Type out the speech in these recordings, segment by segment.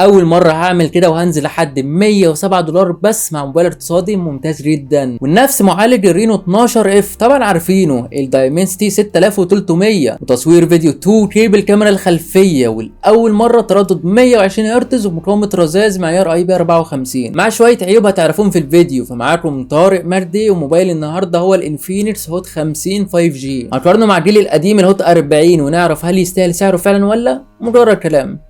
اول مرة هعمل كده وهنزل لحد $107 بس مع موبايل اقتصادي ممتاز جدا، ونفس معالج الرينو 12 F طبعا عارفينه الدايمنستي 6300، وتصوير فيديو 2K بالكاميرا الخلفية، والاول مرة تردد 120 هرتز ومقاومة رذاذ معيار IP 54 مع شوية عيوب هتعرفوهم في الفيديو. فمعاكم طارق مردي، وموبايل النهارده هو الانفينكس هوت 50 5G. هنقارنه مع الجيل القديم الهوت 40 ونعرف هل يستاهل سعره فعلا ولا مجرد كلام.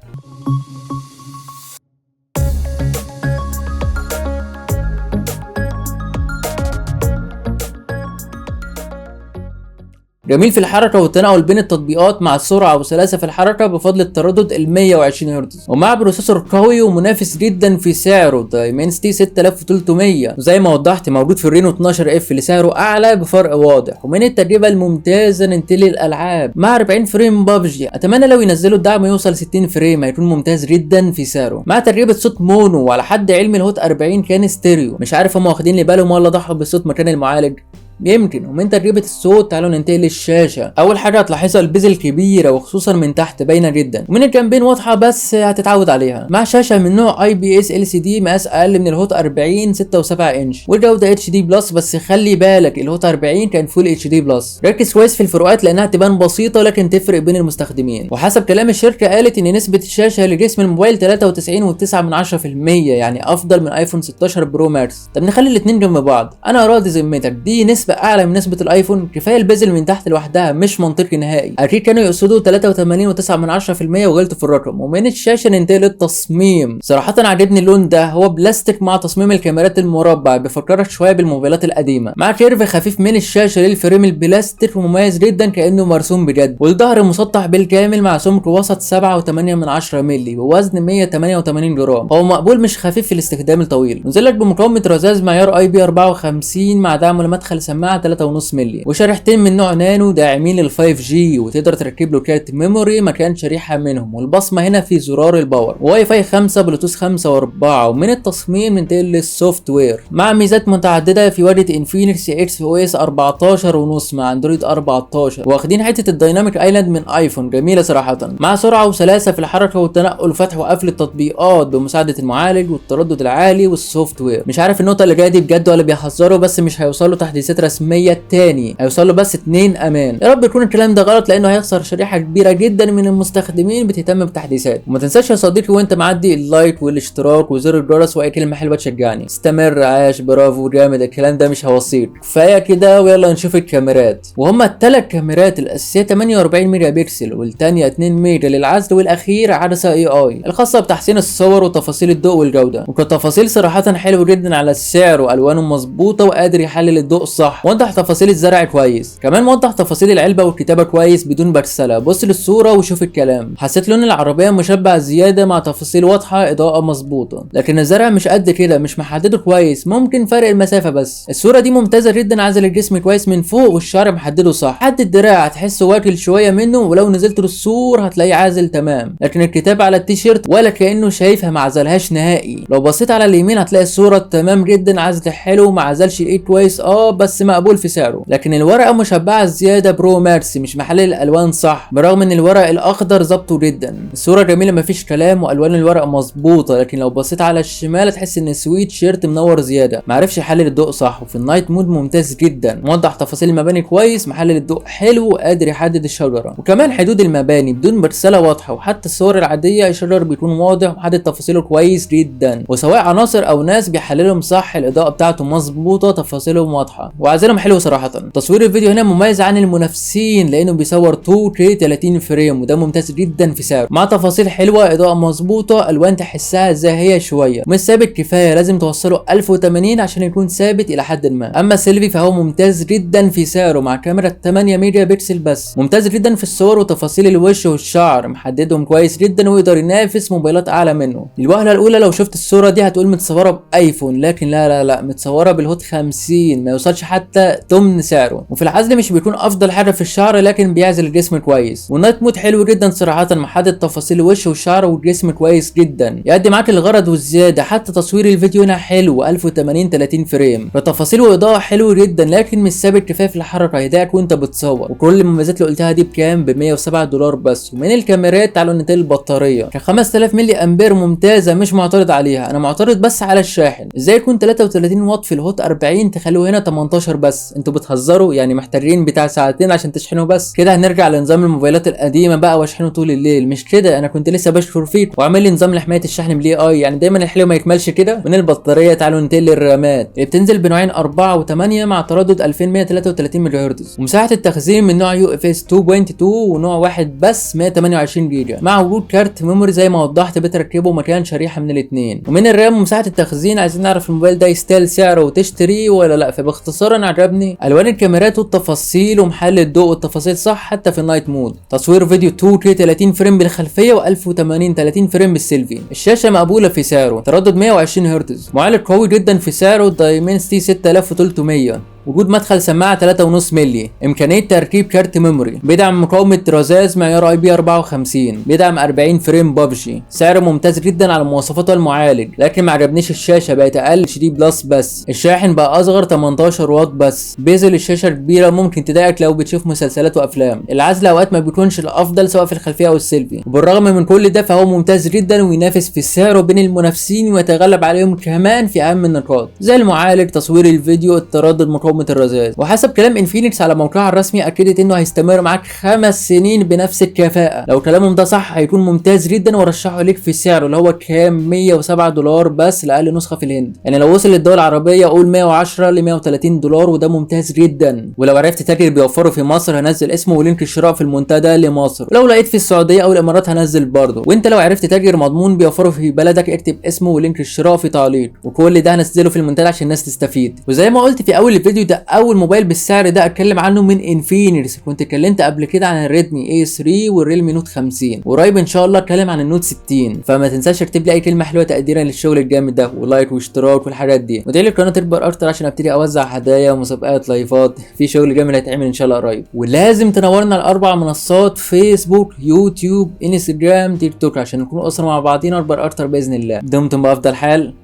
جميل في الحركة والتنقل بين التطبيقات مع السرعة وسلاسة في الحركة بفضل التردد ال 120 هرتز، ومع processor قوي ومنافس جدا في سعره دايمنستي 6300، وزي ما وضحت موجود في الرينو 12 F اللي سعره اعلى بفرق واضح. ومن التجربة الممتازة ننتقل للالعاب مع 40 frame ببجي، اتمنى لو ينزلوا الدعم يوصل 60 frame هيكون ممتاز جدا في سعره، مع تجربة صوت mono، وعلى حد علمي الهوت 40 كان ستيريو، مش عارف هم واخدين لي بالهم ولا ضحوا بالصوت مكان المعالج يمكن. ومن تجربة الصوت تعالوا ننتقل للشاشة. أول حاجة هتلاحظها ال bezel كبيرة وخصوصا من تحت باينة جدا، ومن الجنبين واضحة بس هتتعود عليها، مع شاشة من نوع اي بي اس ال سي دي مقاس أقل من الهوت 40 6 و7 انش، والجودة HD plus، بس خلي بالك الهوت 40 كان full HD plus. ركز كويس في الفروقات لأنها تبان بسيطة لكن تفرق بين المستخدمين. وحسب كلام الشركة قالت إن نسبة الشاشة لجسم الموبايل 93.9%، يعني أفضل من ايفون 16 Pro Max. طب نخلي الاتنين جنب بعض، أنا راضي ذمتك دي نسبة اعلى من نسبة الايفون، كفاية ال bezel من تحت لوحدها مش منطقي نهائي، اكيد كانوا يقصدوا 83.9% وغلطوا في الرقم. ومن الشاشة ننتقل للتصميم. صراحة عجبني اللون ده، هو بلاستيك مع تصميم الكاميرات المربع، بيفكرك شوية بالموبايلات القديمة، مع curve خفيف من الشاشة لل frame البلاستيك ومميز جدا كأنه مرسوم بجد، والظهر مسطح بالكامل مع سمك وسط 7.8 مللي ووزن 188 جرام، هو مقبول مش خفيف في الاستخدام الطويل. نزل لك بمقاومة رذاذ معيار IP 54 مع دعم لمدخل سماعة 3.5 مللي، وشريحتين من نوع نانو داعمين لل 5G، وتقدر تركب له كارت memory مكان شريحة منهم، والبصمة هنا في زرار ال power، واي فاي 5 بلوتوث 5 و4. ومن التصميم ننتقل لل software مع ميزات متعددة في واجهة انفينكس XOS 14.5 مع اندرويد 14، واخدين حتة ال Dynamic Island من ايفون جميلة صراحة، مع سرعة وسلاسة في الحركة والتنقل وفتح وقفل التطبيقات بمساعدة المعالج والتردد العالي وال software. مش عارف النقطة اللي جاية دي بجد ولا بيحذروا، بس مش هيوصلوا تحديثات رسمية تاني، هيوصل له بس 2 امان. يا رب يكون الكلام ده غلط لانه هيخسر شريحة كبيرة جدا من المستخدمين بتهتم بالتحديثات. وما تنساش يا صديقي وانت معدي ال like والاشتراك وزر الجرس واي كلمة حلوة تشجعني. استمر، عاش، برافو، جامد، الكلام ده مش هوصيك، كفاية كده. ويلا نشوف الكاميرات، وهما الثلاث كاميرات الاساسية 48 ميجا بكسل، والثانية 2 ميجا للعزل، والاخير عدسة AI الخاصة بتحسين الصور وتفاصيل الضوء والجودة. وكتفاصيل صراحة حلو جدا على السعر، والوانه مظبوطة وقادر يحلل الضوء صح، وضح تفاصيل الزرع كويس، كمان موضح تفاصيل العلبة والكتابة كويس بدون بكسله. بص للصورة وشوف الكلام، حسيت لون العربية مشبع زيادة مع تفاصيل واضحة، اضاءه مظبوطة، لكن الزرع مش قد كده، مش محددة كويس، ممكن فرق المسافة بس. الصورة دي ممتازة جدا، عزل الجسم كويس من فوق والشعر محددة صح، حد الدراع هتحسه واكل شوية منه، ولو نزلت للسور هتلاقيه عازل تمام، لكن الكتابة على التيشيرت ولا كانه شايفها، ما عزلهاش نهائي. لو بصيت على اليمين هتلاقي الصورة تمام جدا، عزل حلو، ما عزلش الايد كويس بس مقبول في سعره، لكن الورقة مشبعة زيادة Pro Max، مش محلل الالوان صح، برغم ان الورق الاخضر ظبطه جدا. الصورة جميلة مفيش كلام، والوان الورق مظبوطة، لكن لو بصيت على الشمال هتحس ان السويت شيرت منور زيادة، معرفش يحلل الضوء صح. وفي ال night mode ممتاز جدا، موضح تفاصيل المباني كويس، محلل الضوء حلو، وقادر يحدد الشجرة وكمان حدود المباني بدون برسله واضحة، وحتى الصور العادية الشجر بيكون واضح ومحدد تفاصيله كويس جدا، وسواء عناصر او ناس بيحللهم صح، الاضاءة بتاعته مظبوطة، تفاصيلهم واضحة، وعزلهم حلو صراحة. تصوير الفيديو هنا مميز عن المنافسين لانه بيصور 2K 30 frame، وده ممتاز جدا في سعره، مع تفاصيل حلوة، اضاءه مظبوطة، الوان تحسها زاهيه شوية، مش ثابت كفاية، لازم توصله 1080 عشان يكون ثابت الى حد ما. اما السيلفي فهو ممتاز جدا في سعره، مع كاميرا 8 ميجا بكسل بس، ممتاز جدا في الصور وتفاصيل الوش والشعر، محددهم كويس جدا، ويقدر ينافس موبايلات اعلى منه. الوهله الاولى لو شفت الصورة دي هتقول متصورة بايفون، لكن لا لا لا، متصورة بالهوت 50، ما يوصلش حتى حتى تمن سعره. وفي العزل مش بيكون افضل حاجة في الشعر، لكن بيعزل الجسم كويس. وال night mode حلو جدا صراحة، محدد تفاصيل الوش والشعر والجسم كويس جدا، يؤدي معاك الغرض والزيادة. حتى تصوير الفيديو هنا حلو 1080 30 frame، فتفاصيل واضاءة حلو جدا، لكن مش ثابت كفاية في الحركة، يضايقك وانت بتصور. وكل المميزات اللي قلتها دي بكام؟ ب $107 بس. ومن الكاميرات تعالوا ننتقل البطارية، ك 5000 ملي امبير ممتازة، مش معترض عليها. انا معترض بس على الشاحن، ازاي يكون 33 واط في ال Hot 40 تخلوه هنا 18 بس؟ انتوا بتهزروا يعني، محتاجين بتاع ساعتين عشان تشحنوا بس كده. هنرجع لنظام الموبايلات القديمة بقى واشحنه طول الليل، مش كده؟ انا كنت لسه بشكر فيك وعامل لي نظام لحماية الشحن بال AI، يعني دايما الحلو ما يكملش كده. من البطارية تعالوا ننتقل للرامات اللي بتنزل بنوعين 4 و8 مع تردد 2133 ميجا هرتز، ومساحة التخزين من نوع UFS 2.2 ونوع واحد بس 128 جيجا، مع وجود كارت memory زي ما وضحت بتركبه مكان شريحة من الاثنين. ومن ال RAM ومساحة التخزين عايزين نعرف الموبايل ده يستاهل سعره وتشتريه ولا لا. فباختصار انا عجبني الوان الكاميرات والتفاصيل ومحل الضوء والتفاصيل صح حتى في ال night mode. تصوير فيديو 2K 30 frame بالخلفيه و1080 30 frame بالسيلفي. الشاشة مقبولة في سعره، تردد 120 هرتز، معالج قوي جدا في سعره Dimensity 6300، وجود مدخل سماعه 3.5 مللي، امكانية تركيب كارت memory، بيدعم مقاومة رذاذ معيار IP 54، بيدعم 40 frame PUBG. سعر ممتاز جدا على مواصفات المعالج، لكن ما عجبنيش الشاشة بقت اقل HD plus بس، الشاحن بقى اصغر 18 واط بس، bezel الشاشة كبيرة ممكن تضايقك لو بتشوف مسلسلات وافلام، العزل اوقات ما بيكونش الافضل سواء في الخلفية او السيلفي. وبالرغم من كل ده فهو ممتاز جدا وينافس في السعر وبين المنافسين ويتغلب عليهم كمان في اهم النقاط زي المعالج، تصوير الفيديو، التردد، مقاومة الرذاذ. وحسب كلام انفينكس على موقعها الرسمي اكدت انه هيستمر معاك 5 سنين بنفس الكفاءة. لو كلامهم ده صح هيكون ممتاز جدا، وارشحه ليك في سعره اللي هو كام؟ $107 بس لاقل نسخه في الهند، يعني لو وصل للدول العربية قول 110 ل $130، وده ممتاز جدا. ولو عرفت تاجر بيوفره في مصر هنزل اسمه و link الشراء في المنتدى لمصر، ولو لقيت في السعودية او الامارات هنزل برضه. وانت لو عرفت تاجر مضمون بيوفره في بلدك اكتب اسمه و link الشراء في تعليق، وكل ده هنزله في المنتدى عشان الناس تستفيد. وزي ما قلت في اول الفيديو ده اول موبايل بالسعر ده اتكلم عنه من انفينكس، كنت اتكلمت قبل كده عن ال Redmi A3 وال Realme Note 50، وقريب ان شاء الله اتكلم عن ال Note 60. فما تنساش تكتب لي اي كلمة حلوة تقديرا للشغل الجامد ده، و like واشتراك والحاجات دي، وادعي لي القناة تكبر اكتر عشان ابتدي اوزع هدايا ومسابقات لايفات، في شغل جامد هيتعمل ان شاء الله قريب. ولازم تنورنا الاربع منصات فيسبوك، يوتيوب، انستجرام، تيك توك، عشان نكون اسره مع بعضينا اكبر اكتر باذن الله. دمتم بافضل حال،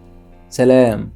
سلام.